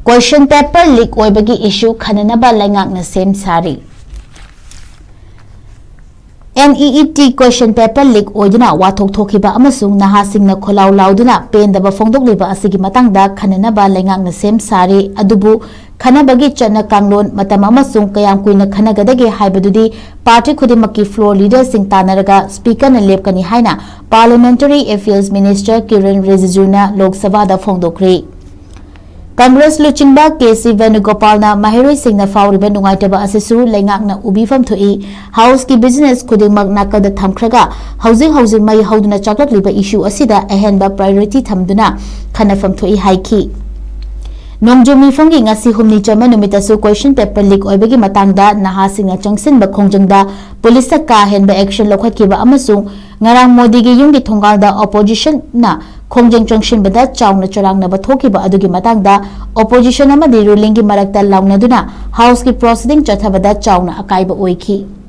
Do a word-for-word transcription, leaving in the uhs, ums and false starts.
Question paper leak ꯑꯣꯏꯕꯒꯤ issue ꯈꯟꯅꯅꯕ ꯂꯩꯉꯥꯛꯅ ꯁꯦꯝ ꯁꯥꯔꯤ꯫ NEET question paper leak ꯑꯣꯏꯗꯨꯅ ꯋꯥꯊꯣꯛ ꯊꯣꯛꯈꯤꯕ ꯑꯃꯁꯨꯡ ꯅꯍꯥꯁꯤꯡꯅ ꯈꯣꯜꯂꯥꯎ ꯂꯥꯎꯗꯨꯅ ꯄꯦꯟꯗꯕ ꯐꯣꯡꯗꯣꯛꯂꯤꯕ ꯑꯁꯤꯒꯤ ꯃꯇꯥꯡꯗ ꯈꯟꯅꯅꯕ ꯂꯩꯉꯥꯛꯅ ꯁꯦꯝ ꯁꯥꯔꯤ꯫ ꯑꯗꯨꯕꯨ ꯈꯟꯅꯕꯒꯤ ꯆꯠꯅ ꯀꯥꯡꯂꯣꯟ, ꯃꯇꯝ ꯑꯃꯁꯨꯡ ꯀꯌꯥꯝ ꯀꯨꯏꯅ ꯈꯟꯅꯒꯗꯒꯦ ꯍꯥꯏꯕꯗꯨꯗꯤ party ꯈꯨꯗꯤꯡꯃꯛꯀꯤ floor leaderꯁꯤꯡ ꯇꯥꯟꯅꯔꯒ speakerꯅ ꯂꯦꯞꯀꯅꯤ ꯍꯥꯏꯅ Parliamentary Affairs Minister ꯀꯤꯔꯟ ꯔꯤꯖꯤꯖꯨꯅ ꯂꯣꯛ ꯁꯚꯥꯗ ꯐꯣꯡꯗꯣꯛꯈ꯭ꯔꯤ꯫ ꯀꯪꯒ꯭ꯔꯦꯁ ꯂꯨꯆꯤꯡꯕ ꯀꯦ ꯁꯤ ꯚꯦꯅꯨꯒꯣꯄꯥꯜꯅ ꯃꯍꯩꯔꯣꯏꯁꯤꯡꯅ ꯐꯥꯎꯔꯤꯕ ꯅꯨꯡꯉꯥꯏꯇꯕ ꯑꯁꯤꯁꯨ ꯂꯩꯉꯥꯛꯅ ꯎꯕꯤꯐꯝ ꯊꯣꯛꯏ꯫ Houseꯀꯤ business ꯈꯨꯗꯤꯡꯃꯛ ꯅꯥꯀꯜꯗ ꯊꯝꯈ꯭ꯔꯒ ꯍꯧꯖꯤꯛ ꯍꯧꯖꯤꯛ ꯃꯩ ꯍꯧꯗꯨꯅ ꯆꯥꯛꯂꯛꯂꯤꯕ issue ꯑꯁꯤꯗ ꯑꯍꯦꯟꯕ priority ꯊꯝꯗꯨꯅ ꯈꯟꯅꯐꯝ ꯊꯣꯛꯏ ꯍꯥꯏꯈꯤ꯫ ꯅꯣꯡꯖꯨ ꯃꯤꯐꯝꯒꯤ ꯉꯁꯤ ꯍꯨꯝꯅꯤ ꯆꯟꯕ ꯅꯨꯃꯤꯠꯇꯁꯨ question paper leak ꯑꯣꯏꯕꯒꯤ ꯃꯇꯥꯡꯗ ꯅꯍꯥꯁꯤꯡꯅ ꯆꯪꯁꯤꯟꯕ ꯈꯣꯡꯖꯪꯗ ꯄꯨꯂꯤꯁꯅ ꯀꯥ ꯍꯦꯟꯕ action ꯂꯧꯈꯠꯈꯤꯕ ꯑꯃꯁꯨꯡ ꯉꯔꯥꯡ ꯃꯣꯗꯤꯒꯤ ꯌꯨꯝꯒꯤ ꯊꯣꯡꯒꯥꯜꯗ oppositionꯅ ꯈꯣꯡꯖꯪ ꯆꯪꯁꯤꯟꯕꯗ ꯆꯥꯎꯅ ꯆꯔꯥꯡꯅꯕ ꯊꯣꯛꯈꯤꯕ ꯑꯗꯨꯒꯤ ꯃꯇꯥꯡꯗ opposition ꯑꯃꯗꯤ rulingꯒꯤ ꯃꯔꯛꯇ ꯂꯥꯎꯅꯗꯨꯅ Houseꯀꯤ proceeding ꯆꯠꯊꯕꯗ ꯆꯥꯎꯅ ꯑꯀꯥꯏꯕ ꯑꯣꯏꯈꯤ꯫